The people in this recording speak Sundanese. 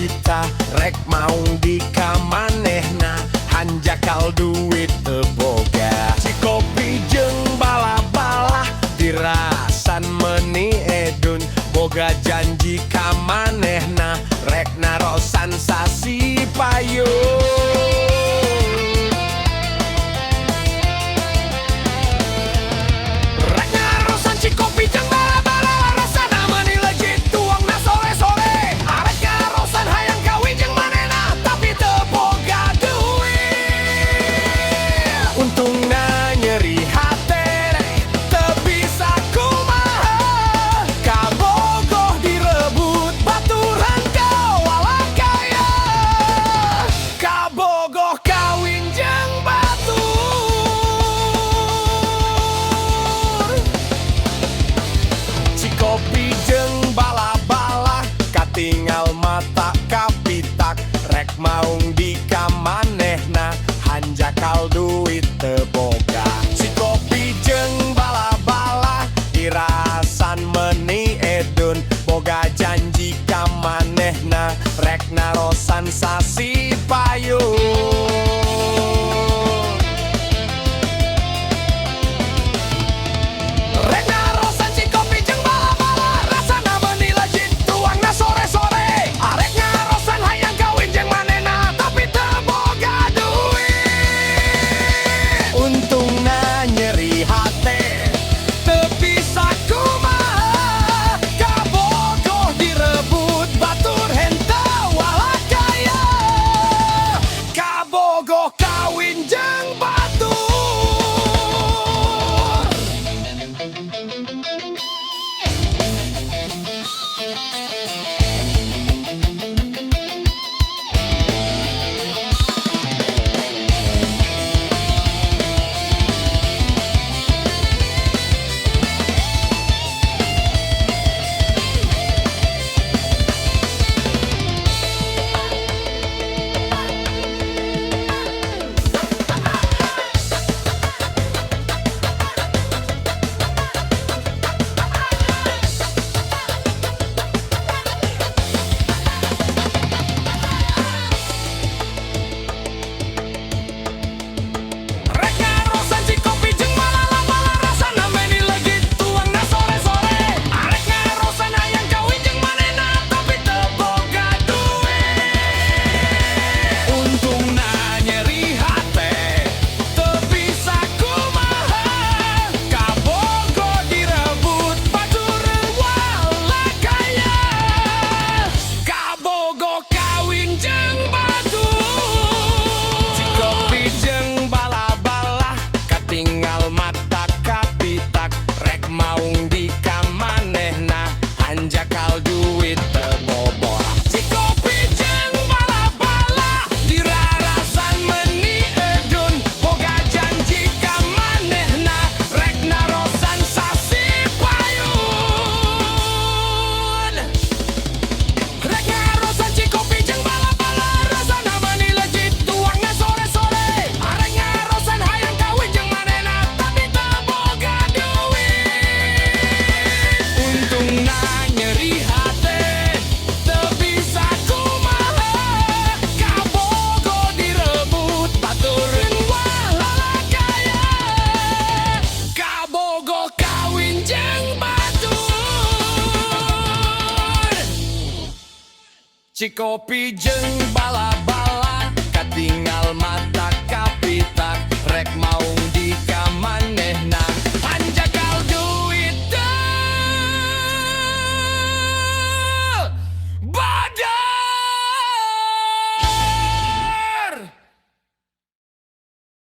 kapita, rek maung di kamanehna, hanjakal duit teu boga. Cikopi jeung bala-bala dirasan meuni edun, boga janji ka manehna, rek narosan sasih payun. Rek narosan cikopi jeung bala-bala, rasana meuni legit, tuangna sore-sore. Arek narosan hayang kawin jeung manehna, tapi teu boga duit. Untungna nyeri hate, teu bisa kumaha, kabogoh direbut batur henteu walakaya. Kabogoh kawin jeung batur. Cikopi jeung bala-bala katingal mata kapitak, rek maung di kamanehna, hanjakal duit teu boga. Cikopi jeung bala-bala dirasan meuni edun, boga janji ka manehna, rek narosan sasih payun. Rek narosan cikopi jeung bala-bala, rasana meuni legit, tuangna sore-sore. Arek narosan hayang kawin jeung manehna, tapi teu boga duit. Untungna nyeri hate, teu bisa kumaha, kabogoh direbut batur henteu walakaya. Kabogoh kawin jeung batur. Rek narosan cikopi jeung bala-bala, rasana meuni legit, tuangna sore-sore. Arek narosan hayang kawin jeung manehna, tapi teu boga duit. Untungna nyeri hate, teu bisa kumaha, kabogoh direbut batur walakaya. Kabogoh kawin jeung batur. Cikopi jeung bala-bala katingal mata kapitak, rek maung di kamanehna, hanjakal duit teu boga. Cikopi jeung bala-bala dirarasan meuni edun, boga janji ka manehna, rek narosan sasih payun. Rek narosan cikopi jeung bala-bala, rasana meuni legit, tuangna sore-sore. Arek narosan hayang kawin jeung manehna, tapi teu boga duit. Untungna nyeri hate, teu bisa kumaha, kabogoh direbut batur walakaya. Kabogoh kawin jeung batur. Cikopi jeung bala-bala katingal mata.